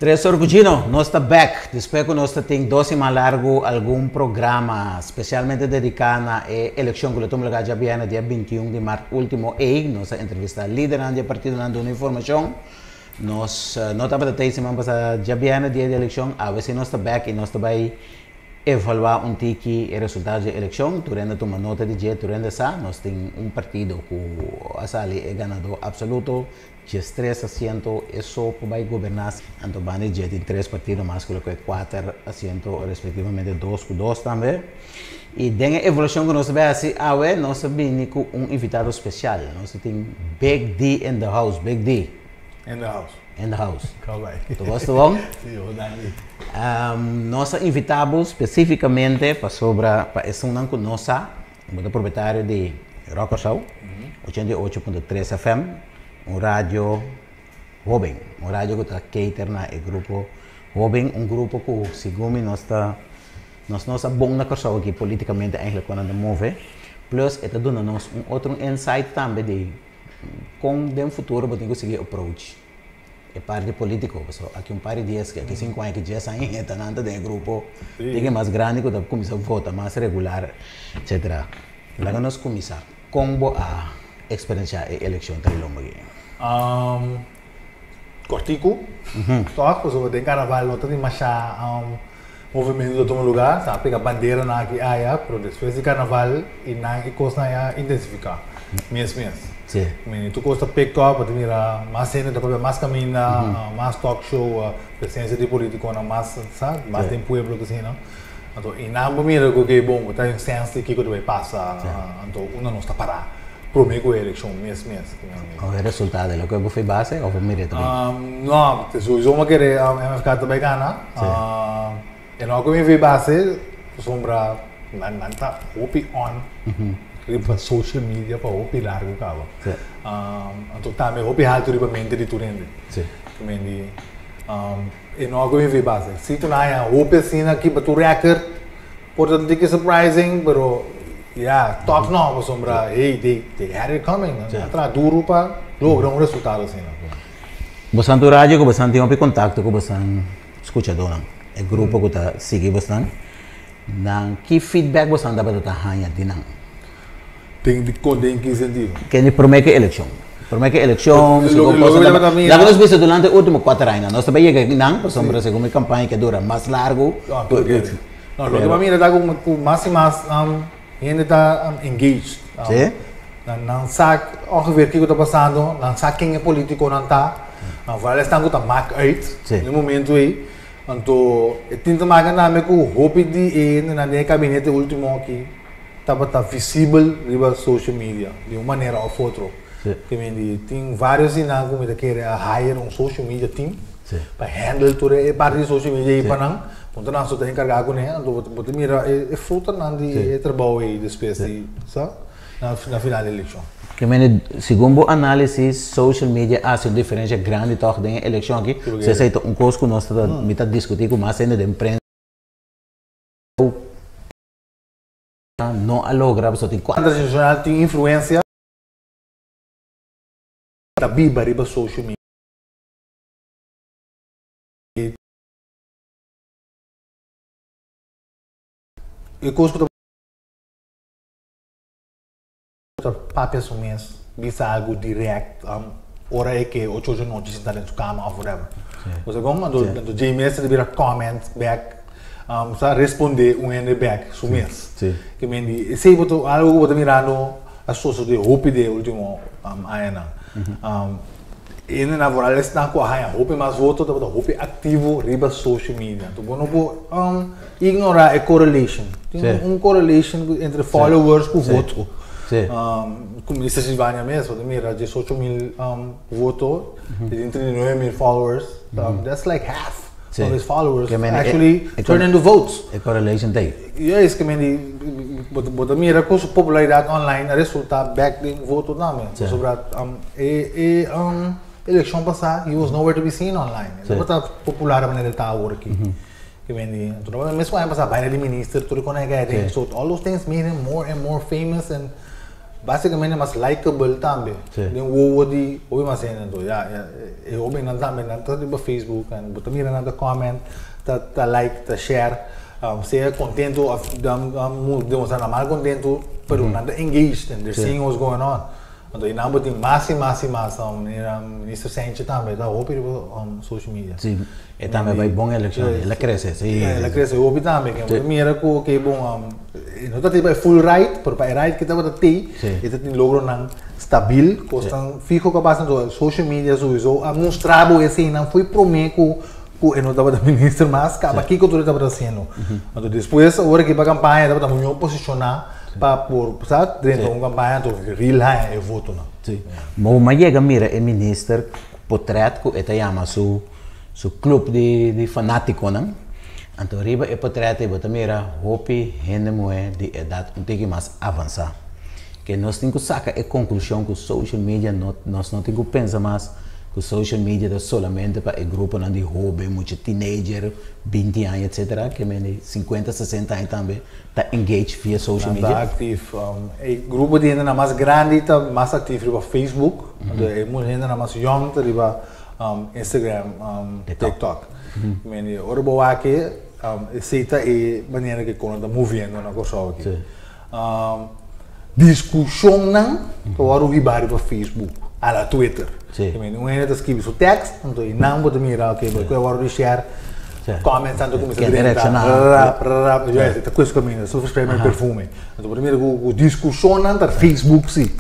Tresor ku Gino, nos ta bek despues ku nos ta tin dos siman largu algun programa spesialmente dediká na e elekshon ku lo tuma lugá djabièrnè dia 21 di mart último ei. Nos a entrevistá lidernan di e partidonan duna informashon. Nos no tabata tei siman pasá djabièrnè dia di elekshon, awe si nos ta bek i nos ta bai evaluá un tiki e resultado di e elekshon. Tur hende a tuma nota di dje, tur hende sa nos tin un partido ku a sali e ganadó apsoluto. 13 asiento e so por bai goberná. Anto banda di dje tin tres partido mas ku loke kuater asiento respektivamente dos ku dos tambe. I den e evaluashon ku nos ta bai hasi awe nos ta bini ku un invitado spesial. Nos ta tin Big D in the house. Big D. In the house. In the house. Kau bai. Tur kos ta bon? Si, hopi danki. Nos a invitá bo spesífikamente pasobra pa esunnan ku no sa, Bo ta propietario di Rock Kòrsou, 88.3 FM, un radio hóben, un radio ku ta cater na e grupo hóben, un grupo ku segun mi nos ta nos no sa bon na Kòrsou aki politikamente eigenlijk kon nan ta move, plus e ta duna nos un otro insight tambe di kon den futuro bo tin ku sigui approach. E parti politico, pasobra aki un par di dies, aki sinku aña, aki dies aña e ta nan ta den e grupo tin e mas grandi ku ta kuminsá vota mas regular etcetera. Laga nos kuminsá, kon bo a eksperensiá e elekshon ta lomba aki? Kòrtiku, tòg, pasobra den karnaval no ta tin masha movementu ta tuma lugá, sa pega banderanan aki aya, pero despues di karnaval i nan e kosnan a intensifiká mes mes. Sí. Mi tur kos ta pick up, bo ta mira mas hende ta papia mas kaminda, mas talk show, presensia di politikonan mas sa, mas den pueblo asina. Anto i nan bo mira ku ke bon, bo ta un sense di kiko ta bai pasa, anto unda nos ta pará promé ku e elekshon mes mes. Con e resultado, loke bo fei base of bo mira ta bin? No, souiso mi a kere MFK ta bai gana. E no ku mi fei base pasobra nan nan ta hopi on riba social media pa hopi largu kaba. Anto tambe hopi haltu riba mente di tur hende. E no ku mi fei base. Si ku nan haña hopi asina kiba tur record Por ta diki surprising, pero ya, toch no, pasobra hey, they, they had it coming. Nan a traha duru pa logra un resultado asina. Bosan tur radio ku bosan tin hopi kontakto ku bosan skuchadónan, e grupo ku ta sigui bosnan, nan ki feedback bosan tabata ta haña di nan? Den di kon den ki sentido? Kende promé ku elekshon. Promé ku elekshon, segun kos nan tabata. Laga nos bisa durante ultimo kuater aña. Nos ta bai yega nan, pasobra segun mi kampaña ke dura mas largu. No, loke bo mira ta ku mas i mas hende ta engaged. Sí. Nan nan sa ongeveer kiko ta pasando, nan sa ken e politikonan ta, nan vooral esnan ku ta mak uit na e momento ei. Anto e tin te maken tambe ku hopi di e hendenan den e kabinete ultimo aki tabata visibel riba social media di un manera òf otro. Ke men di tin vários di nan ku mi ta kere a hire un social media team pa handle tur e parti di social media ei pa nan. Punto nan so ta enkargá kuné, anto bo ta mira e frutanan di e trabou ei despues di sa na final di elekshon. Ke men di segun bo análisis social media a hasi un diferensha grandi tòg den e elekshon aki? So esei ta un kos ku nos ta mi ta diskutí ku mas hende den prensa no a logra pasobra tin kuater. Tradishonal tin influensia ta biba riba social media. E kos ku ta papia su mes bisa algu direct ora e ke ocho ocho nochi sinta den su kama of whatever. Bo sa kon? Anto djei mes ta bira comment back sa responde un hende back su mes. Ke men di esei bo ta algu ku bo ta mirando a sosode hopi den e ultimo añanan. Hende na vooral esnan ku a haña hopi mas voto tabata hopi aktivo riba social media. Anto bo no por ignorá e correlation. Tin un correlation entre followers ku voto. Ku Minister Silvania mes, bo ta mira 18.000 voto, e tin 39.000 followers. That's like half of his followers actually turn into votes. E correlation ta ei. Juist, ke men di bo ta mira ku su popularidat online a resulta bek den voto tambe. Pasobra e e elekshon pasá he was nowhere to be seen online. E tabata popular di manera e ta awor aki. Ke men di mes ku aña pasá baina di minister tur e kos nan a keda den. So all those things made him more and more famous and. Basicamente mas likeable tambe. Den wowo di hopi mas hende anto ya e hobennan tambe nan ta riba Facebook en bo ta mira nan ta comment, ta ta like, ta share, sea contento of demostra nan mal contento pero nan ta engaged and they're seeing what's going on. Anto einan bo tin mas y mas y mas manera Minister Sanchez tambe ta hopi riba social media. Si, e tambe bai bon eleccion, el a crece, si. El a crece hopi tambe, bo ta mira cu ke bon. E no ta tin pa e full ride, pero pa e ride ke tabata tei, e ta tin logronan stabil, kosnan fiho ku a pasa. Entonces social media souiso a mustra bo eseinan fo'i promé ku ku e no tabata minister mas, kaba kiko tur e tabata hasiendo. Anto despues ora ke pa kampaña e tabata mihó posishoná pa por sa drenta un kampaña anto ril haña e votonan. Sí. Bo a yega mira e minister potrèt ku e ta yama su su club di di fanaticonan, anto riba e potret ei bo ta mira hopi hende muhé di edat un tiki mas avansá. Ke nos tin ku saka e konklushon ku social media no nos no tin ku pensa mas ku social media ta solamente pa e gruponan di hoben, mucha teenager, binti aña etcetera, ke mende sinkuenta, sesenta aña tambe ta engage via social Nan ta media. actief. E grupo di hendenan mas grandi ta mas actief riba Facebook, anto e hendenan mas yong ta riba Instagram, TikTok. Meni ora bo wak e, esei ta e manera ku kono ta moviendo na Kòrsou aki. Diskushonnan ta wòrdu hibá riba Facebook, a la Twitter. Meni un hende ta skibi su tèks, anto i nan bo ta mira oke bo a wòrdu di share, comments nan ta kuminsá drenta, rap, rap, juist ta kues kaminda, su versprei mi perfume. Anto bo ta mira ku diskushonnan ta Facebook si.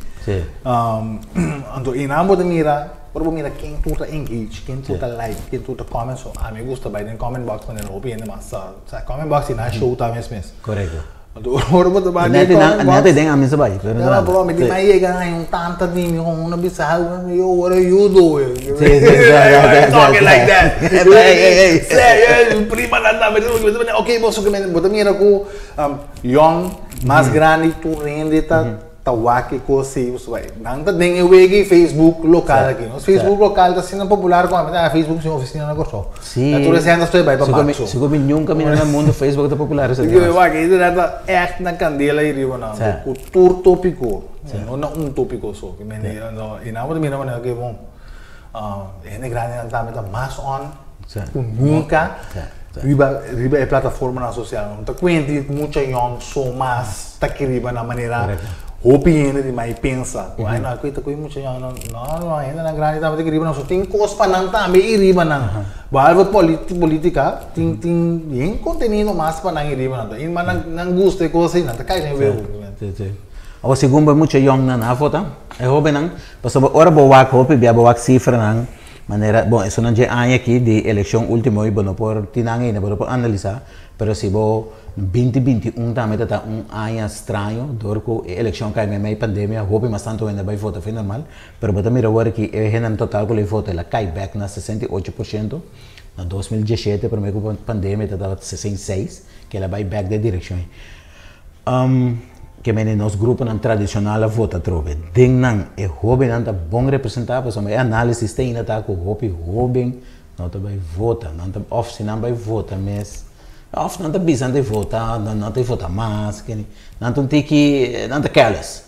Anto i nan bo ta mira. Ora bo mira ken tur ta engage, ken tur ta like, ken tur ta comment, so ami gusta bai den comment box manera hopi hende mas sa, sa comment box di nan show ta mes mes. Korekto. Anto ora bo ta bai den comment box. Nèt den ami sa bai, pero no. Bro, mi di mai yega haña un tanta di mi con una bisa algo, yo what are you doing? Si, si, si, si, Talking like that. Si, prima nan tambe, ok bo so ke bo ta mira ku yong, mas grandi tur hende ta. Ta wak e kos ei pasobra nan ta den e wega ei Facebook lokal aki. Nos Facebook lokal ta asina popular ku ami ta haña Facebook sin ofisina na Kòrsou. Sí. Na tur e sènter stoi bai pa Maxo. Sigur mi nunka mira na mundu Facebook ta popular asina. Sigur wak e internet ta ègt na kandela ei riba nan. Ku tur topiko. No na un topiko so. I nan bo ta mira manera ke bon e hende grandinan tambe ta mas on ku nunka riba riba e plataformanan sosial. No ta kuenti mucha yòn so mas ta kiriba na manera hopi hende di mai pensa ku ai no ta koe mucha yòn no no hendenan grandi tambe ta kiriba nan so tin kos pa nan tambe i riba nan behalve politika tin tin bien kontenido mas pa nan i riba nan i nan nan gusta e kos ei nan ta kai den weu. Awor segun bo e mucha yònnan a vota e hóbennan pasobra ora bo wak hopi bia bo wak sifranan Manera, bon, esunnan dje aña aki di elekshon ultimo i bo no por tin nan ainda, bo no por analisá, pero si bo 2021 tambe ta ta un aña straño dor ku e elekshon kai meimei pandemia, hopi mas tantu hende a bai vota fin normal, pero bo ta mira awor aki e hendenan total ku lo vota el a kai bèk na 68%, na 2017 promé ku pandemia ta tabata 66, ke el a bai bèk den direkshon ei. Ke mende nos gruponan tradishonal a vota atrobe. Den nan e hóbennan ta bon representá pasobra e análisis te ainda ta ku hopi hóben no ta bai vota. Nan ta òf si nan bai vota mes òf nan ta bisa nan ta vota nan no ta vota mas kende nan ta un tiki nan ta careless.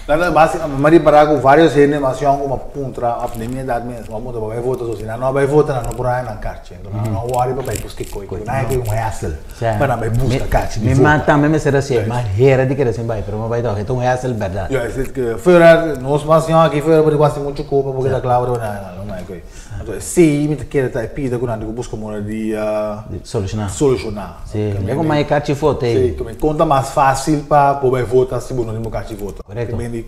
Nan ta basi mi a ripará ku vários hende mas yòn ku mi a puntra òf den mi edat mes mi a puntra pa bai vota so si nan no a bai vota nan no por haña nan karchi. Enton nan no a wòri pa bai buska e koi ku nan a kere un hassle pa nan bai buska karchi di Mi vota. ma tambe mester hasié, ma hera di kere sin bai, pero mi bai tòg, e ta un hassle bèrdat. Ja, es ke fuera nos mas yòn aki fuera por di wasi muchu kopa porque ta kla por di nan no mai koi. Enton esei mi ta kere ta e pida ku nan tin ku buska moda di Solushoná. solushoná. Si, mi ku mai karchi vota ei. Si, ku mi konta mas fásil pa bo bai vota si bo no tin bo karchi vota. Korekto. Mi di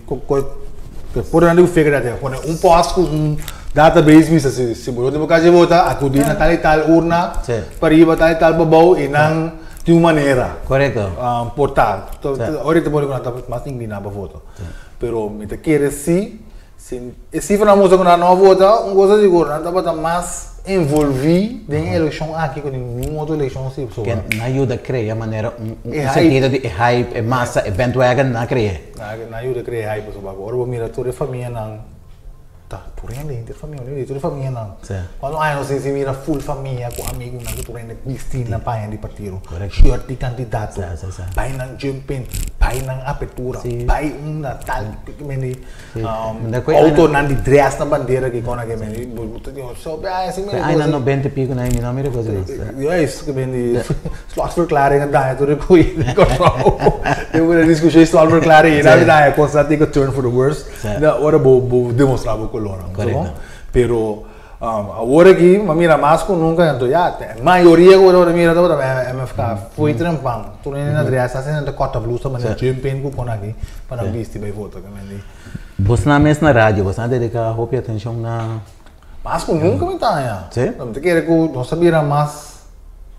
por nan di ku figure dat pone un post ku un database bisa si si bo no tin bo karchi vota akudí na tal i tal urna pariba tal i tal pabou i nan tin un manera. Korekto. Por ta. Ora ta pone ku nan ta mas inkliná pa vota. Pero mi ta kere si Si e sifranan mustra ku nan no a vota, un cosa sigur, nan tabata mas envolví den e elekshon aki ku ningun otro elekshon si Ke nan yuda krea manera un sentido di e hype, e masa, e bandwagon, nan a krea. Nan yuda krea e hype pasobra ora bo mira tur e famianan ta. Tur hende, henter famia, mi tur famia nan. Cuando aña nos si mira full famia cu amigunan cu tur hende bisti na paña di partido. Shirt di candidato. Bay nan jumping, bay nan apertura, bay unda tal mende autonan di dress na bandera ki con aki mende. So bia si mira. Aña 90 y pico na mi no mira cos así. Juist, ki mende slotverklaring a daña tur e koe di Kòrsou. Tin un discusion slotverklaring y nan daña cos a take a turn for the worse. Na ora bo bo demostrá bo kolornan, Korekto. Pero awor aki mi a mira mas ku nunka anto ya e mayoria ku bo ta mira tabata MFK fo'i trempan tur hende na dress hasta hende ta kòrta blusa manera jump-in ku kon aki pa nan bisti bai vota. Bosnan mes na radio bosnan a dediká hopi atenshon na. Mas ku nunka mi ta haña. Sí? Mi ta kere ku nos a bira mas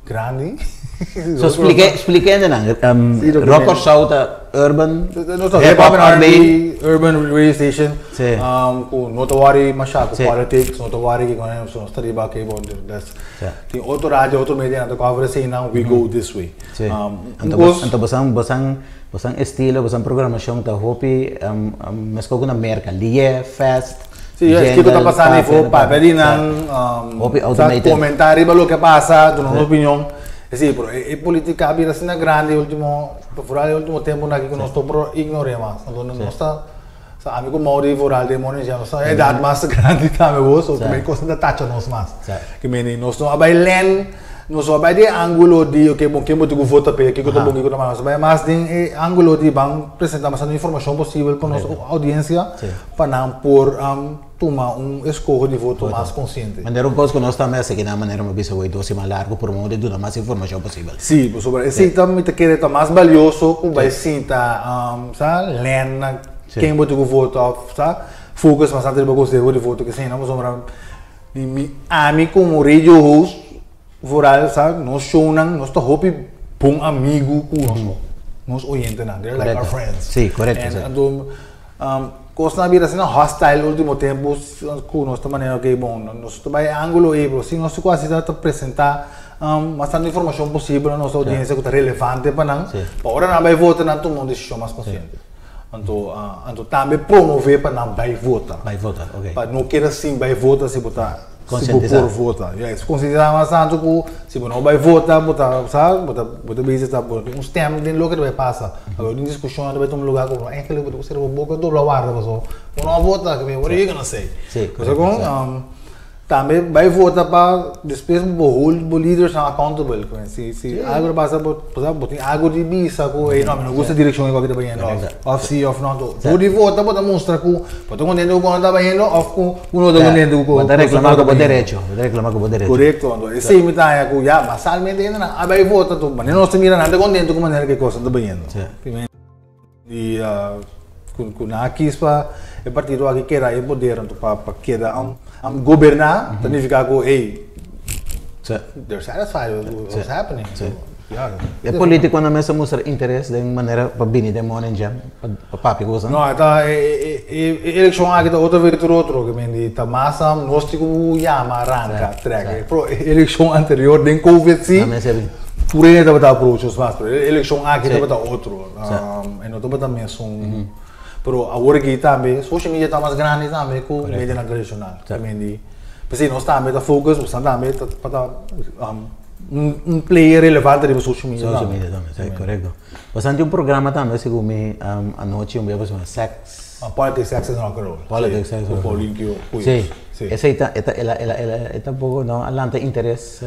grandi. So splike, splike hende nan. Rock Kòrsou ta urban, hip hop, R&B. Urban radio station. Sí. Ku no ta wòri mashá ku politics, no ta wòri kiko nan, so nos ta riba ke bon. Sí. Tin otro radio, otro media nan ta cover eseinan, we go this way. Sí. Anto anto bosan bosan bosan estilo, bosan programashon ta hopi meskos ku na Merka, lié, fast. Sí, es kiko ta pasando ei for papia di nan, sa komentá riba loke a pasa, duna un opinion. Sí, pero e polítika a bira asina grandi e último, foral e último temponan aki ku nos no por ignor'é mas. Anto nos ta, sa ami ku Mauri foral den Morning Jam, nos ta edat mas grandi tambe bo, so tambe kosnan ta tacha nos mas. Ke mende nos no a bai lèn, nos no a bai den e ángulo di oke bon ken bo tin ku vota p'e, kiko ta bon, kiko ta mal. Nos a bai mas den e ángulo di ban presentá mas tantu informashon posibel pa nos oudiensia. Pa nan por tuma un eskoho di voto mas konsiente. Manera un kos ku nos tambe a sigui na manera mi bisa wei dos siman largu por modo di duna mas informashon posibel. Sí, pasobra esei ta mi ta kere ta mas balioso ku bai sinta sa lèn na ken bo tin ku vota òf sa focus mas tantu riba konseho di voto ke esei pasobra mi ami komo radio host Vooral sa nos shownan nos ta hopi bon amigu ku nos nos oyentenan they're like our friends. Sí, korekto. En anto kosnan a bira asina hostile ultimo tempu ku nos ta manera ok bon nos ta bai e angulo ei pero si nos ku asina ta presenta mas tantu informashon posibel na nos oudiensia ku ta relevante pa nan pa ora nan bai vota nan tuma un desishon mas konsiente. Anto anto tambe promove pa nan bai vota. Bai vota, ok. Pa no keda sin bai vota si bo ta si bo por vota. Juist, konsientisá mas tantu ku si bo no bai vota bo ta sa bo ta bo ta bisa ta bo tin un stem den loke ta bai pasa. Awor tin diskushon ta bai tuma lugá ku bo eigenlijk bo ta konsera bo boka dobla warda paso bo no a vota what are you gonna say? Sí, Pasobra kon Tambe bai vota pa despues bo hold bo leadersnan accountable. Si si algo ta pasa bo bo tin algo di bisa ku ey no mi no gusta e direkshon ku aki ta bayendo of si of no. Anto dor di vota bo ta mustra ku bo ta kontento ku kon ta bayendo of ku bo no ta kontento ku Bo ta reklama ku bo derecho. Bo ta reklama ku bo derecho. Korekto. Anto esei mi ta haña ku ya masalmente hendenan a bai vota anto manera nos ta mira nan ta kontento ku manera ku e kosnan ta bayendo. Di ku nan a kis pa e partido aki keda e poder anto pa keda goberná ta nifiká ku ey they're satisfied with what's happening. E politikonan mes a mustra interes den manera pa bini den Morning Jam pa papia ku boso? No, e ta e elekshon aki ta otro vez tur otro ke men di ta mas nos tin ku yama ranka trek pero e elekshon anterior den covid si tur hende tabata approach nos mas pero e elekshon aki tabata otro. E no tabata mesun. Pero awor aki tambe social media ta mas grandi tambe ku medianan tradishonal. P'esei nos tambe ta focus, nos tambe ta pa ta un player relevante riba social media tambe. Social media tambe, si, korekto. Boso tin un programa tambe segun mi anochi un bia ku se yama Sex. Politics, Sex and Rock and Roll. Politics, Sex and Rock and Roll. Ku Pauline Kio Kuyos. Si. Esei ta, e ta, el a, el a, el a, e ta poko no a lanta interes.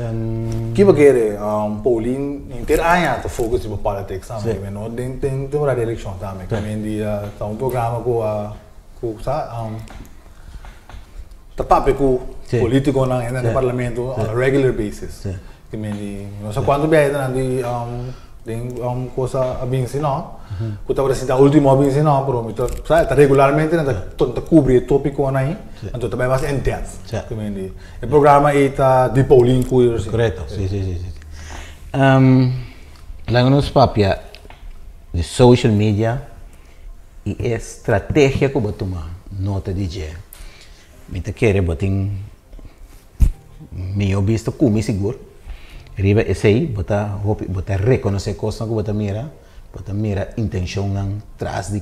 Ki bo kere, Pauline henter aña ta focus riba politics tambe, mi no den den temporada di elekshon tambe, ke men di ta un programa ku a ku sa ta papia ku politikonan hende den parlamento on a regular basis. Ke men di no sa kuantu biaha nan di den un cosa a binsi no, ku tabata sinta ultimo a binsi no, pero mi ta sa ta regularmente nan ta kubri e topikonan ei, anto ta bai mas in depth. Ke men di e programa ei ta di Pauline Koeijer si. Korekto, si si si si. Laga nos papia di social media i e strategia ku bo tuma nota di dje. Mi ta kere bo tin Mihó bisto ku mi sigur. Riba esei bo ta hopi bo ta rekonosé kosnan ku bo ta mira, bo ta mira intenshonnan tras di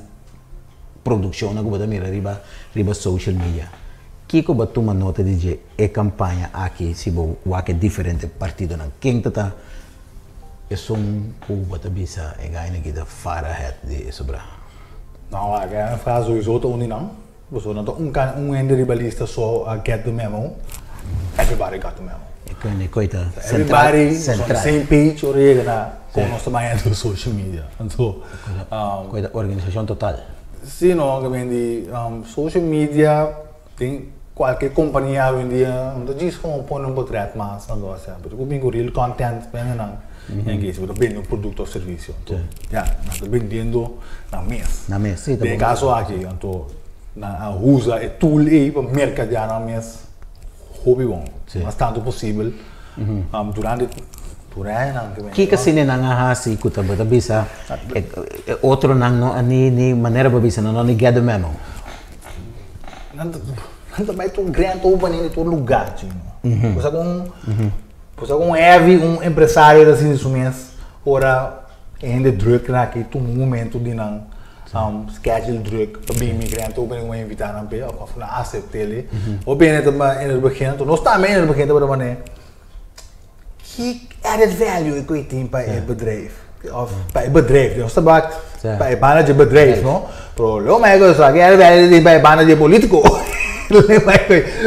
produkshonnan ku bo ta mira riba riba social media. Kiko bo a tuma nota di dje e kampaña aki si bo wak e diferente partidonan? Ken ta ta esun ku bo ta bisa e gaina aki ta far ahead di e sobrá? No, wak, e MFK sowieso ta un di nan. Pasobra no ta un kan un hende riba lista so a get the memo, everybody got the memo. E kende e koi ta sentral. Everybody was on the same page ora yega na kon nos ta bai henter social media. Anto, Koi ta organisashon total. Si no, ke men di social media den kualke kompania awendia no ta djis komo pone un potret mas anto asina, bo ta ku bin ku real content bende nan engage, bo ta bende un produkto òf servisio. Anto ya, nan ta bendiendo nan mes. Nan mes, si. Den e kaso aki anto nan a usa e tool ei pa merkadeá nan mes hopi bon, mas tantu posibel durante Tur añanan ke Kiko asina nan a hasi ku ta bo ta bisa e otronan no a ni ni manera bo bisa nan no ni get the memo? Nan ta nan ta bai tur grand opening di tur lugar chino. Bo sa kon bo sa kon heavy un empresario ta sinti su mes ora e hende druk nan aki tuma un momento di nan schedule druk pa bin mi grand opening ku a invita nan p'e òf nan a asept'e. Hopi hende ta in het begin, nos tambe in het begin tabata manera. Ki added value e ku e tin pa e bedrijf? Of pa e bedrijf, nos ta bak pa e banda dje bedrijf, no? Pero lo mai ku sa, ki added value e tin pa e banda dje politiko?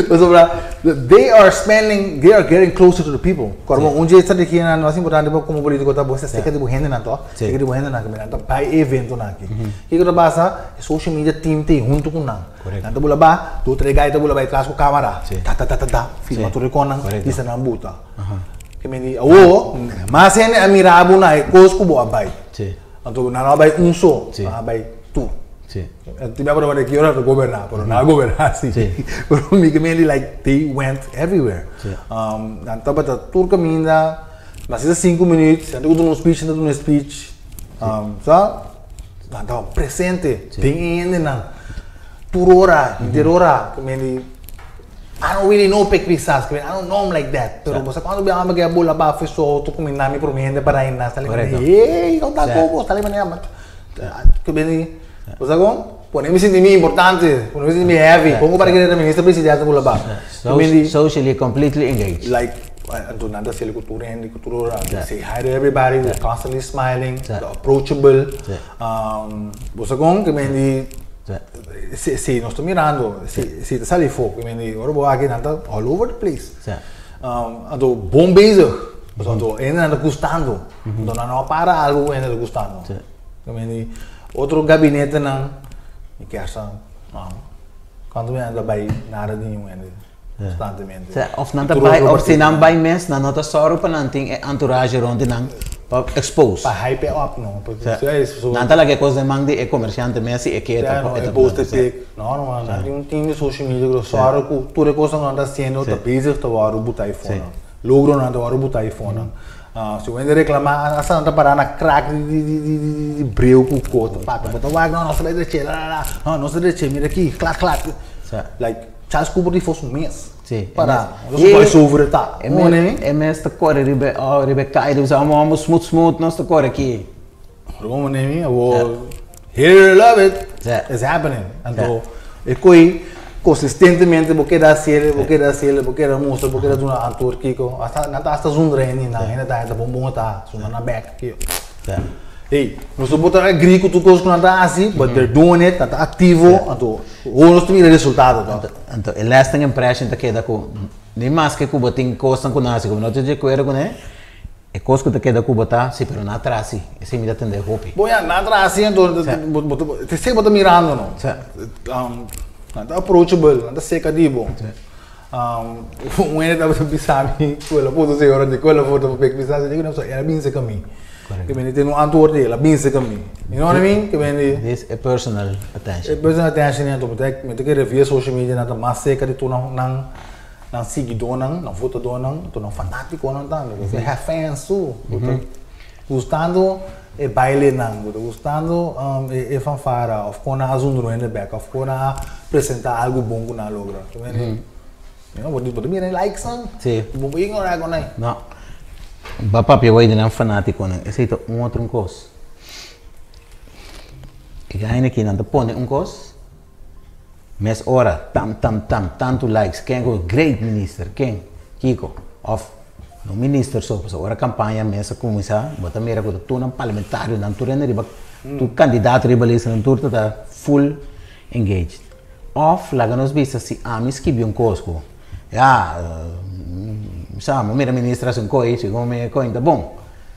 Pasobra they are spending, they are getting closer to the people. Kòrda un dje strategianan mas importante pa komo politiko ta bo sta serka di bo hendenan tòg? Serka di bo hendenan, ku nan ta bai e eventonan aki. Kiko ta pasa? E social media team ta ei huntu ku nan. Nan ta bula ba, tur tres gai ta bula bai tras ku kamera. Ta ta ta ta ta, filma tur e konan, bisa nan buta. Ke men di, awo, mas hende a mira bo na e kos ku bo a bai. Anto nan no a bai un so, nan a bai tur. Tin bia por tabata ki ora ta goberná, pero nan a goberná si. Pero mi ke men di like they went everywhere. Nan tabata tur kaminda, mas si ta sinku minüt, si nan ta ku duna un speech, nan ta duna un speech. Sa? Nan tabata presente den e hendenan tur ora, henter ora. Ke men di, I don't really know Pek Pisas, ke men I don't know him like that. Pero bo sa kuantu biaha mi a bula bafo e soto ku mi nami prome hende para einan. Sa li hey, no ta koko, sa li manera. Ke men di, bo sa kon? Pone mi sinti mi importante, pone mi sinti mi heavy. Kon ku para kere ta minister presidente bula bafo. Ke men di. Socially completely engaged. Like, anto nan ta haciel ku tur hende, ku tur ora. They say hi to everybody, they're constantly smiling, they're approachable. Bo sa kon? Ke men di, si nos ta mirando, si ta sali afó, ke men di, ora bo aki nan ta all over the place. Anto bon bezig, pasobra anto hende nan ta gustando, anto nan no a para algu ku hende ta gustando. Ke men di, otro gabinetenan, mi kier sa, kuantu mi nan ta bai nada di niun hende. Constantemente. Sea, of nan ta bai, of si nan bai mes, nan no ta sòru pa nan tin e entourage rond di nan pa expose. Pa hype e up, no. Sea, nan ta laga e kos den man di e komersiante mes si e ke e ta. Sea, no, e post e pic. No, no, nan tin un team di social media ku ta sòru ku tur e kosnan ku nan ta hasiendo ta bezig ta wòrdu buta ei fonan. Logronan ta wòrdu buta ei fonan. Si un hende reklamá, asta nan ta pará na krak di breu ku kos ta papia. Bo ta wak, no, nos ta bai dreche, la, la, la. No, nos ta dreche, mira aki, klak, klak. Like. Charles Cooper di for su mes. Sí. Para su voice over ta. E mes, e mes ta kore riba e, riba e kai, riba amo amo smooth smooth nos ta kore aki. Roma nemi, abo here love it. It's happening. Anto e koi consistentemente bo keda hasiel, bo keda hasiel, bo keda mustra, bo keda duna antwoord kiko. Hasta nan ta hasta zundra hende nan, hende ta bon bon ta, zundra nan bek kiko. Hey, nos no por ta agree ku tur kos ku nan ta hasi, but they're doing it, nan ta aktivo, anto ho nos ta mira resultado to. Anto e lasting impression ta keda ku ni maske ku bo tin kosnan ku nan hasi ku bo no ta di akuerdo kuné, e kos ku ta keda ku bo ta, si pero nan a traha si, esei mi ta tende hopi. Bon ya, nan a traha si anto bo ta, esei bo ta mirando no. Nan ta approachable, nan ta seka di bo. Un hende tabata bisa mi ku el a foto señora di ku el a foto pa pek bisa si no el a binse ka mi. Ke mende tin un antwoord di el a binse ka mi. You know what I mean? Ke mende. This e personal attention. E personal attention anto mi ta kere via social media nan ta mas serka di tur nan nan nan siguidónan, nan votadónan, anto nan fanátikonan tambe. They have fans too. Ku ta gustando e bailenan, ku ta gustando e fanfara òf kon nan a zundru hende bèk òf kon nan a presentá algu bon ku nan a logra. Bo ta mira e likes nan? Bo por ignorá kon ei. No. Bo a papia wei di nan fanátikonan. Esei ta un otro un kos. E gaina aki nan ta pone un kos. Mes ora, tam tam tam, tantu likes, ken ku great minister, ken, kiko, òf no minister so, pasobra ora kampaña mes a kuminsá, bo ta mira ku ta tur nan parlamentarionan, tur hende riba, tur kandidato riba lista nan tur ta ta full engaged. Òf laga nos bisa si ami skibi un kos ku, ya, sa, mi mira minister hasi un koi, segun mi e koi ta bon,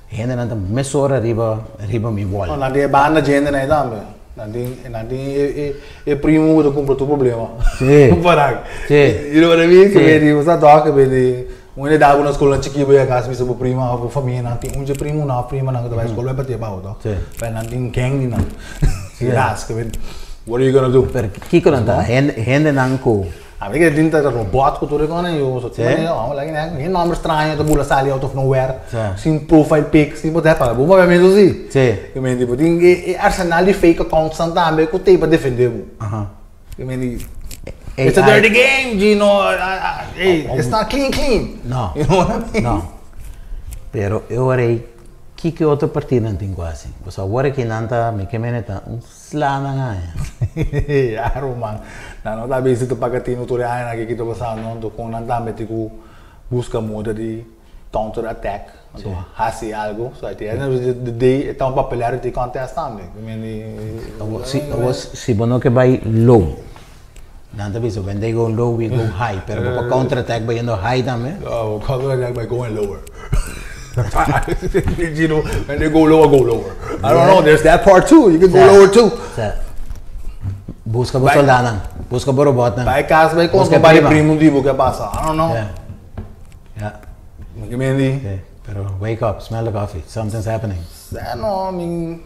hendenan ta mesora riba riba mi wall. Nan tin e banda dje hendenan ei tambe. Nan tin, nan tin e, e, e primo ku ta kumpra tur problema. Sí. Parak. Sí. You know what I mean? Sí. Ke di, bo sa tòg, ke di, un hende dal bo na skol nan chikí bo yega kas bisa bo prima òf bo famia nan tin un dje primo nan òf prima nan ku ta bai skol bai patia bou tòg. Sí. Pero nan tin gang di nan. Sí. Ras, ke di, what are you gonna do? Pero kiko nan ta? Hende, hendenan ku. A mi ke tin ta robot ku tur e kos yo so Sí. tin manera like ne nomber straño ta bula sali out of nowhere Sí. sin profile pic sin bo ta paga bo papiamentu si. Sí. I men tipo tin e arsenal di fake accounts nan tambe ku t'ei pa defende bo. Aha. I men di AI. It's a dirty game Gino ey it's not clean clean. No. You know what I mean? No. Pero e ora ei kiko e otro partidonan tin ku hasi? Pasobra awor aki nan ta mi ke mene ta un Sla nan aña. Ya ruman, nan no ta bisa ta paga tinu tur e añanan aki ta pasando, anto kon nan tambe tin ku buska moda di counter attack, anto hasi algo, so at the end of the day e ta un popularity contest tambe, Si si bo no ke bai low, nan ta bisa when they go low we go high, pero bo por counter attack bayendo high tambe. No, bo counter attack by going lower. You know, when they go low, I go lower. I don't know, there's that part too. You can go lower too. Sa. Busca bo soldanan, busca bo robotnan. Bai cas, bai conta Busca bai prima. primo di bo ke pasa. I don't know. Yeah. Yeah. Mi mendi. Yeah. Pero wake up, smell the coffee, something's happening. Sa no, I mean,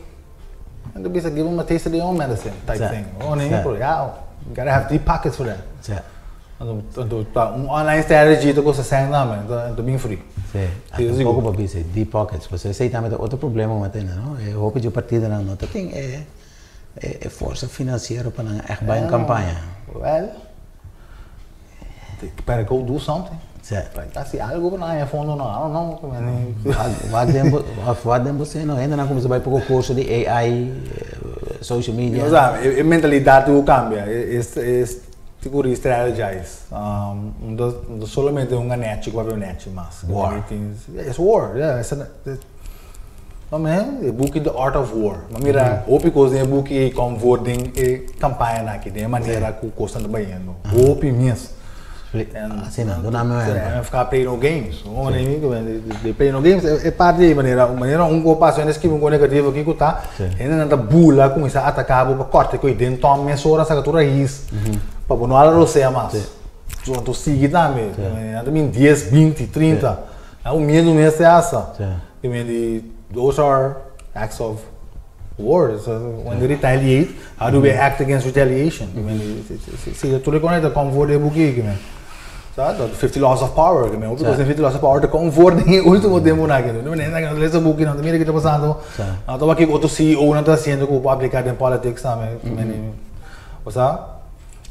and bisa give them a taste of their own medicine type Sa. thing. Oh, nee, Sa. pero yeah, you gotta have deep pockets for that. Sa. Anto, anto ta un online strategy ta cosa sèn tambe, anto, anto bin free. Sí, Sí, anto sigur. poko pa bisa deep pockets, pasobra esei tambe ta otro problema ku tene, no? E hopi dje partidonan no ta tin e e e forsa finansiero pa nan ègt bai un kampaña. Well, they better go do something. Sí. Bai hasi algo pa nan haña fondo no, I don't know. Wak wak den bo òf wak den bo seno, hendenan kuminsá bai poko kurso di AI, social media. Bo sa, e mentalidat ku kambia, e e Tin ku re-strategize. No ta solamente un ganechi ku papia nechi mas. War. It's war, yeah. No men, e buki The Art of War. Mi a mira hopi kos den e buki ei kon for den e kampañanan aki, den e manera ku kosnan ta bayendo. Hopi mes. Asina, duna mi un ehempel. MFK play no games. They play no games. E parti ei manera, manera un ku pasa hende skibi un kos negativo kiko ta, hendenan ta bula kuminsá ataká bo pa kòrta ku e den tòm mesora saka tur rais pa bo no hala rosea mas. So anto sigui tambe. Nan ta bin dies, binti, trinta. Nan ku miedu mes te hasta. I mean di those are acts of war. So when they retaliate, how do we act against retaliation? I mean, si tur e kos ta kom for den e buki aki men. Sa, the 50 Laws of Power, ki men hopi kos den 50 Laws of Power ta kom for den e ultimo temponan aki. No men nan lesa buki nan ta mira ki ta pasando. Nan ta wak ki otro CEO nan ta hasiendo ku bo por aplika den politics tambe. Osea,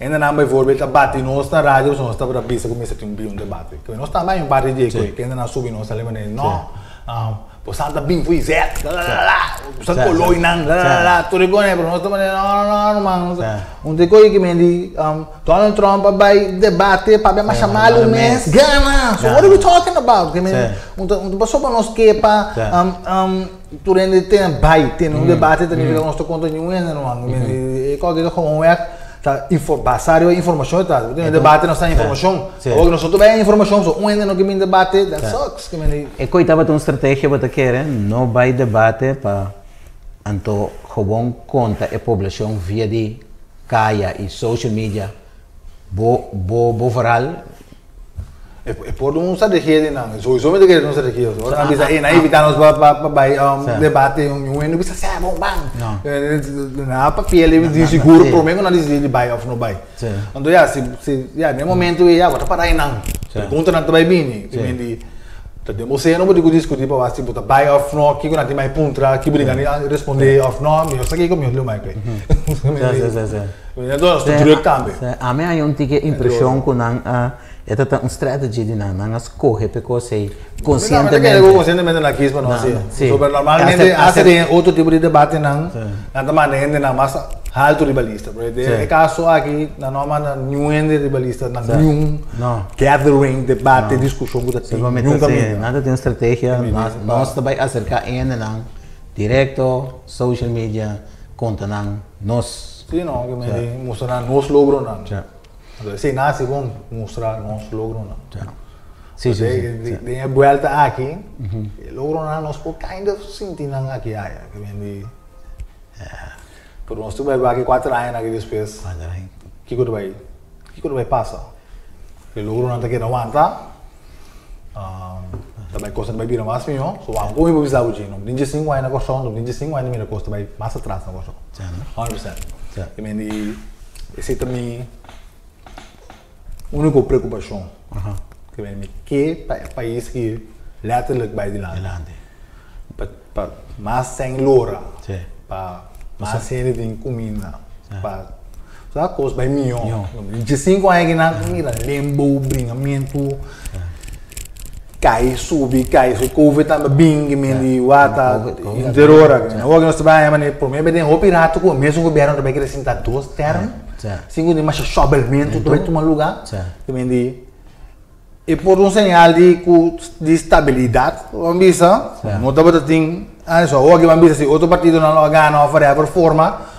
hende nan bijvoorbeeld ta bati nos na radio pasobra nos tabata bisa ku mester tin un bion debate. Ke nos tambe hay un parti di e ku hende nan subi nos ta lema no. Bo sa ta bin fo'i zet, la la la la, bo sa koloi nan, la la la la, tur e kos pero nos ta manera no no no ruman, un te kos ki men di Donald Trump a bai debate papia masha malu mes, gana, so what are we talking about? Ke men un ta un ta pasobra nos ke pa tur hende tene bai tene un debate ta nifica ku nos ta kontra niun hende ruman, e kos aki ta gewoon wèk ta basa riba informashon ta, bo tene debate nos ta informashon, awor nos no ta bai informashon so un hende no ke bin debate that sucks. E koe tabata un strategia bo ta kere no bai debate pa anto gewoon konta e poblashon via di kaya i social media bo bo bo verhaal. E por un strategia di nan, sowieso mi ta kere un strategia. Ora nan bisa, ey nan invita nos pa pa bai debate un hende bisa sè bon ban. Nan a papia di sigur prome ku nan disidi di bai of no bai. Anto ya, si, si, ya, den momento ei ya, bo ta para einan. Preguntanan ta bai bini. Te men di, ta den bo seno bo tin ku diskutí pa wak si bo ta bai òf no, kiko nan tin bai puntra, ki bo tin gana di respondé òf no. Mi no sa kiko, mi no leu mai kwe. Sí, sí, sí, sí. Mi no ta druk tambe. Sí, ami haña un tiki impreshon ku nan a E ta un strategy di nan, nan a scoge p'e cos ei conscientemente. Mi conscientemente nan kies pa no haci. So, pero normalmente haci den otro tipo di debatenan, nan ta manda hendenan mas halto riba lista. Pero den e caso aki, nan no a manda niun hende riba lista na niun gathering, debate, discusion cu ta tin. Niun caminda. Nan ta tin un strategia, nos ta bay acerca hendenan directo, social media, conta nan nos. Si no, mustra nan nos logronan. Esei nan hasi bon, mustra nos logronan. Sí, sí, sí. Den e buelta aki, e logronan nos por kind of sinti nan aki aya. Ke men di, pero nos tur bai wak e kuater añanan aki despues, kiko ta bai, kiko ta bai pasa? E logronan ta keda wanta, ta bai kosnan ta bai bira mas mihó. So wak kon mi por bisa bo dje, no tin dje sinku aña na Kòrsou, no tin dje sinku aña ta mira kos ta bai mas atras na Kòrsou. 100%. Ke men di. Esei ta mi úniko preokupashon. Ke mi ke pa e pais ki lèterlik bai dilanti. Pa pa mas sèn lora. Pa mas hende tin kuminda. Pa sa kos bai mihó. Diesinku aña ki nan mira lembo, bringamentu, kai subi, kai subi. Covid tambe bin ke men di wata henter ora. Awor ke nos ta bai haña manera prome bes den hopi rato ku e mesun gobierno ta bai kere sinta dos term sin ku tin masha shòbelmentu ta bai tuma lugá. Ke men di e por un señal di ku di stabilidat bo bisa no tabata tin awor ke bo a bisa si otro partidonan lo a gana òf whatever forma.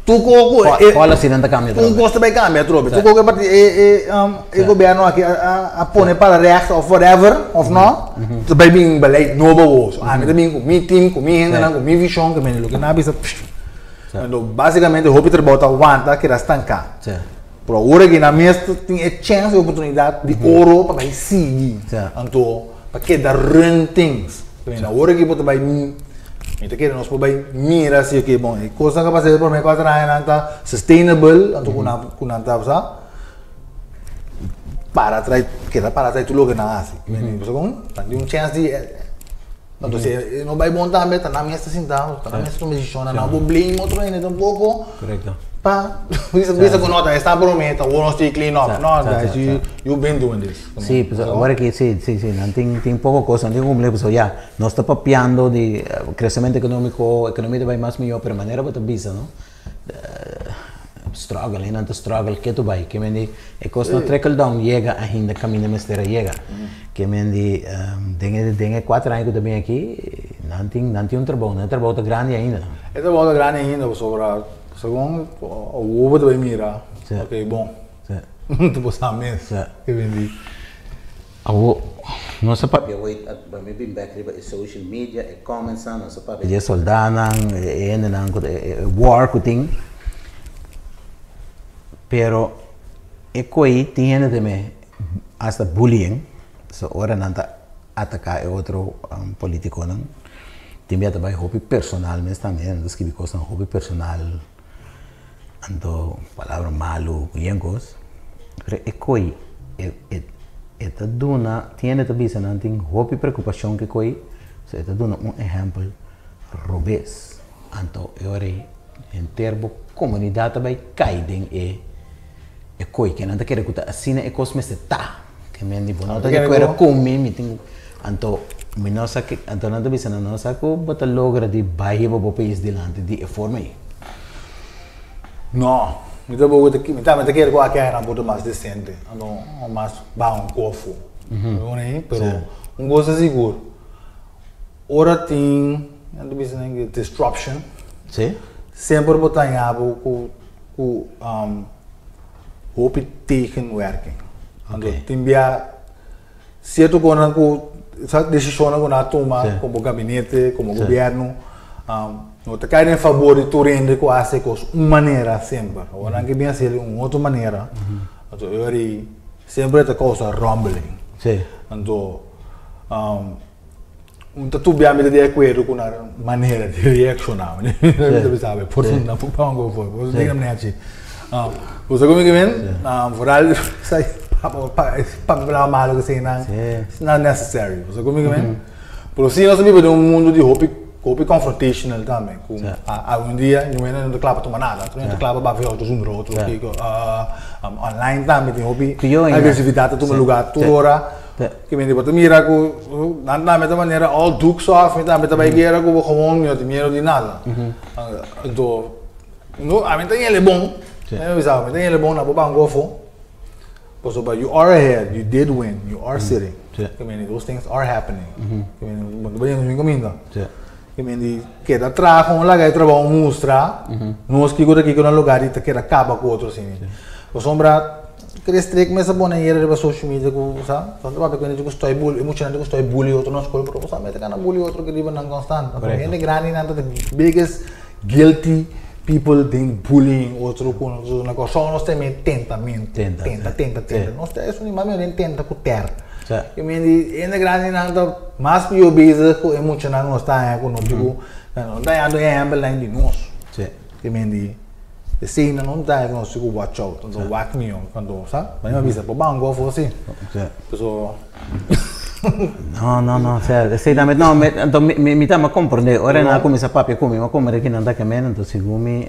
Tur kos ku e Policy-nan ta kambia Tur atrobe. kos ta bai kambia atrobe. Tur kos ku e parti e e e gobierno aki a a a pone para rechts of whatever of no, ta bai bin beleid nobo awor. So ami ta bin ku mi team, ku mi hendenan, ku mi vishon, ke mende loke nan a bisa Anto basikamente hopi trabou ta wanta keda stanká. Pero awor aki nan mes ta tin e chèns i oportunidat di oro pa bai sigui. Anto pa keda run things. Awor aki bo ta bai Mi ta kere nos por bai mira si oke bon e kosnan ku a pasa e prome kuater añanan ta sustainable anto ku nan ku nan ta sa para trai keda para trai tur loke nan hasi. Pasobra kon nan tin un chèns di anto si e no bai bon tambe ta nan mes ta sinta ta nan mes ta tuma desishonnan nan no por blame otro hende tampoco. Pa bisa bisa ku no ta esta prome ta awor nos tin clean up no guys you you been doing this. Si pasobra awor aki si si si nan tin tin poko kos nan tin ku kumpli pasobra ya nos ta papiando di kresementu ekonómiko ekonomia ta bai mas mihó pero manera bo ta bisa no struggle nan ta struggle ke tu bai ke men di e kos no trickle down yega ainda kaminda mester a yega ke men di den e den e kuater aña ku ta bin aki nan tin nan tin un trabou nan trabou ta grandi ainda. E trabou ta grandi ainda pasobra segun awor bo ta bai mira ok bon. Tu bo sa mes ke bindi. Awo nos a papia wait pa mi bin bek riba e social media e comments nan nos a papia di e soldanan e hendenan ku e war ku tin pero e koi tin hende ta me hasta bullying so ora nan ta ataka e otro politikonan tin bia ta bai hopi personal mes tambe nan ta skibi kosnan hopi personal. Anto palabra malu ku yen kos, pero e koi e e e ta duna, tin hende ta bisa nan tin hopi preokupashon ku e koi, so e ta duna un ehèmpel robes. Anto e ora ei henter bo komunidat ta bai kai den e e koi, ke nan ta kere ku ta asina e kos mester ta. Ke men di bo no ta di akuerdo ku mi, mi tin anto mi no sa ke, anto nan ta bisa nan no sa ku bo ta logra di bai hiba bo pais dilanti di e forma ei. No, mi ta bogo ta mi ta mi ta kere ku aki nan por ta mas desente, anto mas baha un kofo, pero un kos ta sigur, ora tin nan ta bisa nan ke disruption, semper bo ta haña bo ku ku hopi tegenwerking. Anto tin bia sierto konan ku sa desishonnan ku nan a tuma komo gabinete, komo gobièrnu no ta kai den fabor di tur hende ku hasi e kos un manera semper. Awor nan ke bin hasiel di un otro manera, anto e ora ei semper e ta kousa rumbling. Anto Un ta tubia mi ta di akuerdo ku nan manera di reakshoná. Mi ta bisa awe, por su nan por paga un for, por su diga nechi. Bo sa ku mi ke men? Vooral sa papia palabra malo ku esei nan, it's not necessary. Bo sa ku mi ke men? Pero si nos ta biba den un mundu di hopi. Hopi confrontational tambe. Ku algun dia ñu hende no ta kla pa tuma nada. Tur hende ta kla pa bafia otro zundra otro. Kiko online tambe tin hopi agresividat ta tuma lugar tur ora. Ke mende bo ta mira ku nan tambe ta manera all dukes off mi tambe ta bai guera ku bo gewoon mi no tin miedo di nada. Anto no ami ta yele bon. Mi ta bisa bo mi ta yele bon na bo banko afo. Pasobra you are ahead, you did win, you are sitting. Ke mende those things are happening. Ke mende bo no ta bayendo ningun kaminda. Ke mende keda traha un laga e trabou mustra nos kiko ta kiko na lugar di ta keda kaba ku otro asina. Pasobra Chris Trick mes a pone ayera riba social media ku sa ta papia ku hende ku stoi bully e muchanan ku stoi bully otro na skol pero bo sa mester gana bully otro riba nan konstant. Hende grandinan ta the biggest Guilty people den bullying otro ku na Kòrsou nos ta men tenta men tenta tenta tenta nos ta esun di mas mihó den tenta ku tèr i men di hende grandinan ta mas pió bezig ku e muchanan ku nos ta haña ku no tin ku no ta hañando ehèmpelnan di nos i men di eseinan no ta haña ku nos tin ku watch out anto wak mihó anto sa mi a bisa por banko afó si pasobra. No, no, no, osea, esei tambe, no, me, anto mi, mi, mi tambe a komprendé, ora nan a kuminsá papia ku mi, mi a komprendé ki nan ta ke men, anto segun mi,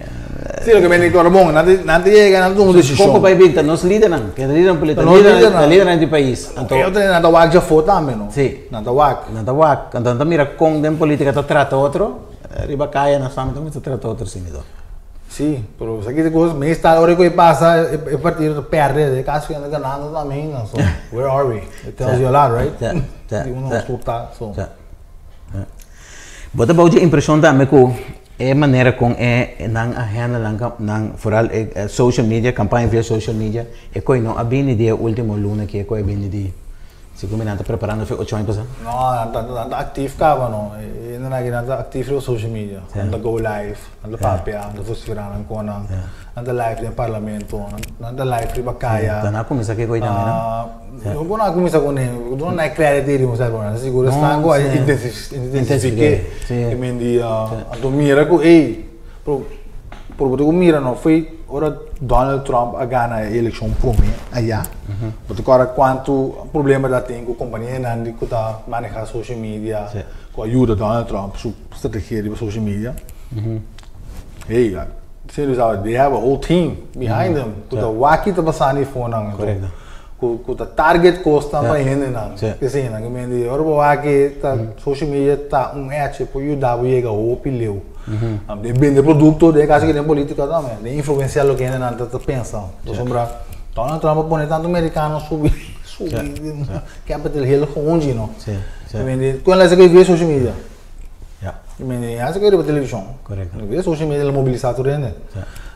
Sí, loke men di kòrda bon, nan ta, nan ta yega, nan ta tuma un desishon. Kon ku bai bin ta nos lidernan, ke ta lidernan político, Ta nos lidernan. ta lidernan di pais, anto. E otro nan ta wak djafó tambe, no? Sí. Nan ta wak. Nan ta wak, anto nan ta mira kon den polítika ta trata otro, riba kaya nos tambe ta kuminsá trata otro asina to. Sí, pero sa kiko kos, meestal ora ku e pasa e partido ta perde, e kasi anda ganando tambe ainda, so where are we? It tells you a lot, right? Sí, sí, Di uno sí. tur ta, so. Sí, sí. Bo ta bou dje impreshon tambe ku e manera kon e nan a handle nan nan foral e social media, kampaña via social media, e koi no a bini di e ultimo luna aki, e koi a bini di Segun mi nan ta preparando fe ocho aña pasá. No, nan ta nan ta actief caba no. E hendenan aki nan ta actief riba social media. Nan ta go live, nan ta papia, nan ta vocifera nan konan, nan ta live den parlamento, nan ta live riba kaya. Ta nan a cuminsa ke koe tambe no? No ku nan a cuminsa kuné, duna nan e credit ei riba un sèt nan sigur esnan ku a intensifiké. I men di anto mira ku ey. Pero por bo ta ku mira no foi ora Donald Trump a gana e elekshon prome aya bo ta kòrda kuantu problema ta tin ku kompanianan di ku ta maneha social media ku a yuda Donald Trump su strategia riba social media hey they have a whole team behind them ku ta wak ki ta pasando eifonan ku ku ta target kosnan pa hendenan eseinan ke men di ora bo wak ta social media ta un hecho por yuda bo yega hopi leu den bende produkto den kaso ke den politika tambe den influensia loke hendenan ta pensa pasobra Donald Trump a pone tantu merikano subi subi Capitol Hill gewoon no ke men di kon lesa ke via social media ke men di ya riba televishon via social media lo mobilisa tur hende.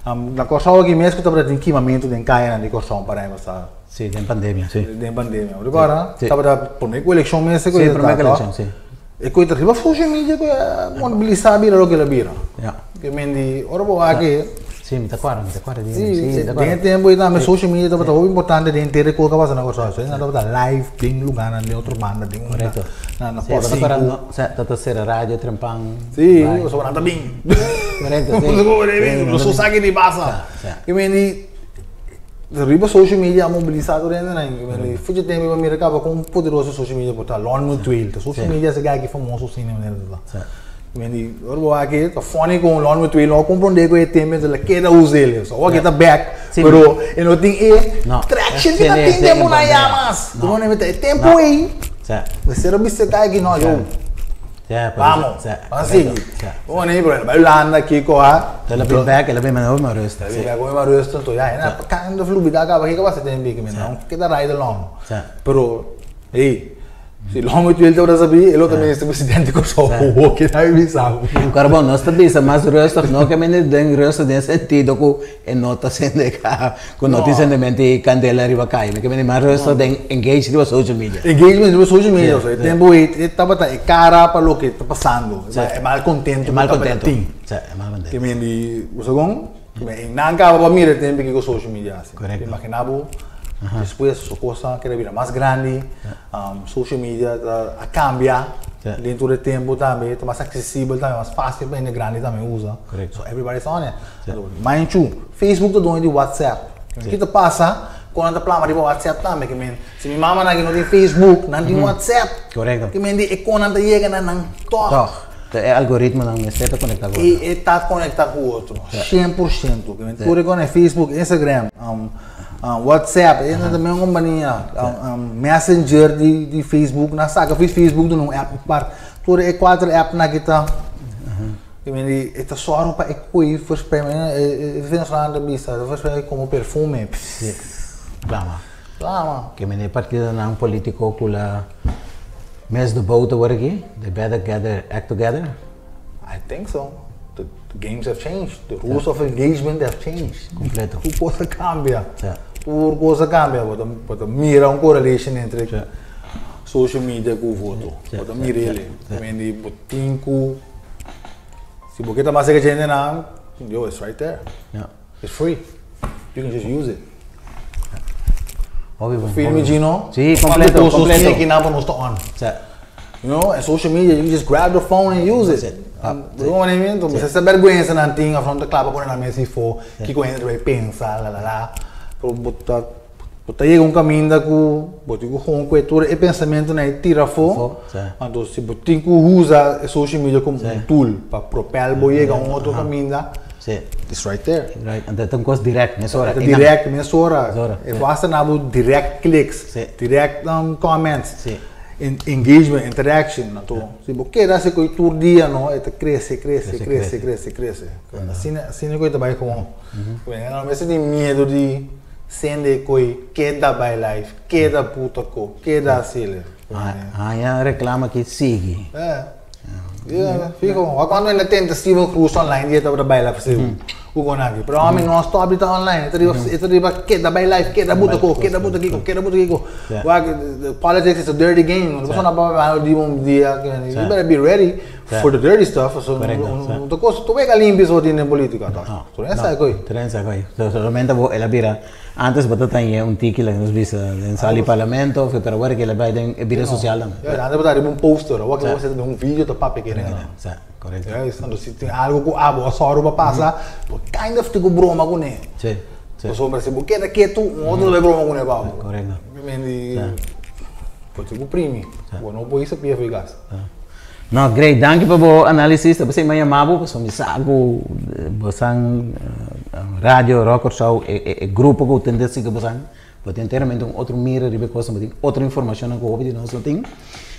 Na Kòrsou aki mes ku tabata tin kimamentu den kayanan di Kòrsou un par aña pasá. Sí, den pandemia, sí. Den pandemia. Riba ora tabata promé ku elekshon mes ku e promé ku elekshon, sí. E ku ta riba social media ku a mobilisá bira loke el a bira. Ja. Ke men di ora bo wak e. Sí, mi ta kòrda, mi ta kòrda di. Sí, den e tempu ei tambe social media tabata hopi importante den henter e kos ku a pasa na Kòrsou. So nan tabata live den lugánan, den otro banda, den un Korekto. na na Sí, bo ta Port kòrda Sinku. no, sa ta ta sera radio trempan. Sí, bai. pasobra nan ta bin. Korekto, sí. Nos no sa ke di pasa. Sa, sa. Ke men di riba social media a mobilisá tur hendenan. Ke men di fuchi tempu bo mira kaba kon poderoso social media por ta. Lon Mutueel ta social media esaki aki famoso asina manera ta. Sa. Ke men di ora bo wak e ta funny kon Lon Mutueel no a komprondé ku e tempu enton el a keda usa el. So awor ke ta back pero e no tin e traction ke ta tin tempu nan ya mas. No. E tempu ei Sa. mester a bisa kai aki no yo. Ja, Vamos, ja, vamos sigui. Ja. Bueno, ahí, pero bai Hulanda, kiko, ha? El a bin back, el a bin manda maar rustig. El a bin back, maar rustig, entonces, ja, en kind of lubida acaba, kiko pasa ten biki, men, no keda ride along. Ja. Pero, hey, si long met wil tabata sabi, el otro minister presidente Kòrsou, ho keda bisa. Carbon, nos ta bisa mas rustig, no ke men den rustig den sentido ku E no ta sende ka ku no tin sendemento di kandela riba kaya. Mi ke mende mas rustig den engage riba social media. Engagement riba social media. So e tempu ei e tabata e kara pa loke ta pasando. E malkontento E ku tabata malkontento. tin. Si, e malkontento. Ke mende bo sa kon? Ke mende einan kaba pa mira e tempu kiko social media hasi. Korekto. Imagina bo despues su kosa keda bira mas grandi. Social media ta a cambia den tur e tempo tambe, ta mas accesibel tambe, mas facil pa hende grandi tambe usa. So everybody is on it. Mind you, Facebook ta doño di WhatsApp. Ki ta pasa cu nan ta plama riba WhatsApp tambe? Ke men, si mi mamanan aki no tin Facebook, nan tin WhatsApp. Ke men di e con nan ta yega na nan toch. E algoritmonan mester ta konektá ku otro. E ta konektá ku otro, 100%. Tur e Facebook, Instagram, WhatsApp, e ta mesmo kompania. Messenger di Facebook, nan saka Facebook duna un app apart. Tur e kuater appnan aki ta, e ta sòru pa e koe versprei, e venezolano ta bisa, ta versprei komo perfume. Plama. Plama. Ke mene partidonan politiko ku la mes de boot awor aki, they better get their act together. I think so. The games have changed. The rules of engagement have changed. Kompleto. Tur kos a kambia. Tur kos a kambia. Bo ta mira un correlation entre social media ku voto. Bo ta mira ele. Bo tin ku, si bo ke ta mas serka djentenan, yo, it's right there. It's free. You can just use it. Hopi bon. Filmi Gino. Sí, completo, completo. Nos tin nos ta on. Sí. And social media, you can just grab the phone and use it. You know what I mean? Entonces, esa vergüenza nan tin afronta klapa pone na mesa ifo, kiko hende ta bay pensa, la la la. Pero bo ta bo ta yega un caminda cu bo tin cu gewoon cu e tur e pensamentonan e tira afo. Anto si bo tin cu usa e social media como un tool pa propel bo yega un otro caminda, it's right there. Right, anto ta un cos direct, mesora. Ta direct, mesora. E basta na bo direct clicks, direct comments, engagement, interaction. Anto si bo keda haci cu tur dia no, e ta crece, crece, crece, crece, crece. Asina, asina cu e ta bay gewoon. No mester tin miedo di sende cu keda bay live, keda puta cu, keda haci. Haña reclama aki sigui. Yeah, fijo. Wa cuando en tenta Steven Cruz online die tabata baila pa seu. Hugo naki. Pero ami no stop di ta online. E ta riba, e ta riba keda bai live, keda buta ko, keda buta kiko, keda buta kiko. Wa politics is a dirty game. Un persona pa pa di un dia, you better be ready for the dirty stuff. So un ta kos, tu wega limpi so tin den politica. Tu no sa koi. Tu no sa koi. Solamente bo el a bira. Antes bo ta tañe un tiki laga nos bisa den sala di parlamento of pero awor kila bai den e bida social tambe. Ya, antes bo ta riba un poster, awor bo ta den un video ta papia kere nan. Sa, korekto. Ya, anto si tin algo ku abo a sòru pa pasa, bo kind of tin ku broma kuné. Si, si. Pasobra si bo keda ketu, un otro ta bai broma kuné pa bo. Korekto. Mi bo tin ku primi, bo no por hisa pia for e gas. No, great. Danki pa bo análisis. Ta p'esei mi a yama bo, pasobra mi sa ku bosan Radio Rock Kòrsou, e grupo ku tende sigui bosan, bo tin enteramente un otro mira riba e kosnan, bo tin otro informashonnan ku hopi di nos no tin.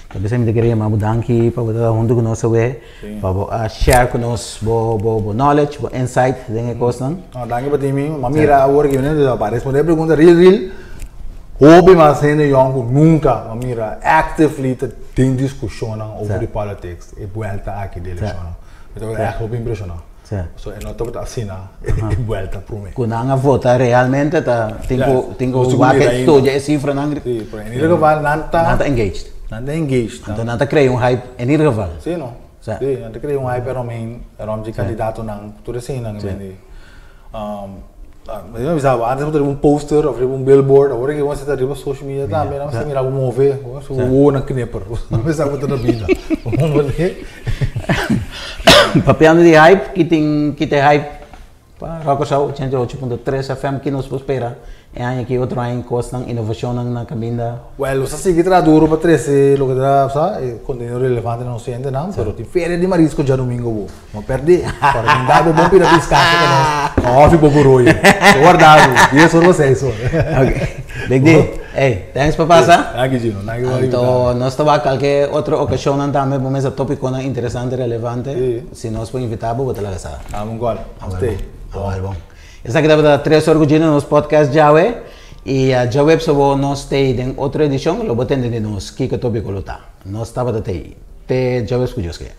Ta p'esei mi ta kere yama bo. Danki pa bo ta huntu ku nos awe, pa bo a share ku nos bo bo knowledge, bo insight den e kosnan. No, danki pa tin mi. Mi a mira awor aki, pa respondé e pregunta real real. Hopi mas hende yòn ku nunka a mira actively ta den diskushonnan over di politics e buelta aki di elekshonnan. Mi ta wak ègt hopi impreshoná. So e no tabata asina e buelta promé. Ku nan a vota realmente ta tin ku tin ku wak e studia e sifranan. Si, pero en ieder geval nan ta. Nan ta engaged. Nan ta engaged. Anto nan ta krea un hype en ieder geval. Si no. Si, nan ta krea un hype ròm ròm dje kandidatonan tur eseinan. Mi a bisa bo, antes bo ta riba un poster of riba un billboard, awor aki bo ta riba social media tambe, nan mester mira bo move, bo wowo nan knipper, bo no mester sa bo ta na bida. Papiando di hype, ki tin, ki ta e hype pa Rock Kòrsou 88.3 FM, ki nos por spera e aña aki, otro aña, kosnan, inovashonnan na kaminda? Well, nos a sigui traha duro pa trese loke ta, sa, e kontenido relevante na nos hendenan, pero tin feria di marisco djadumingo bo. No perdí. Para tin dado bon pida piscase que nos. Koffie bo royo. Bo guarda bo. 10 or o 6 or. Okay. Big D. Hey, thanks pa pasa. Danki Gino. Danki pa Anto nos ta wak kalke otro ocasionnan tambe bo mesa topiconan interesante, relevante. Si. Si nos por invita bo, bo ta laga sa. Dame un call. Stay. Awel bon. Esaki tabata Tres Or ku Gino, nos podcast djawe. I djaweps abo nos t'ei den otro edicion, lo bo tende di nos kiko topico lo ta. Nos tabata t'ei. Te djaweps ku Dios ke.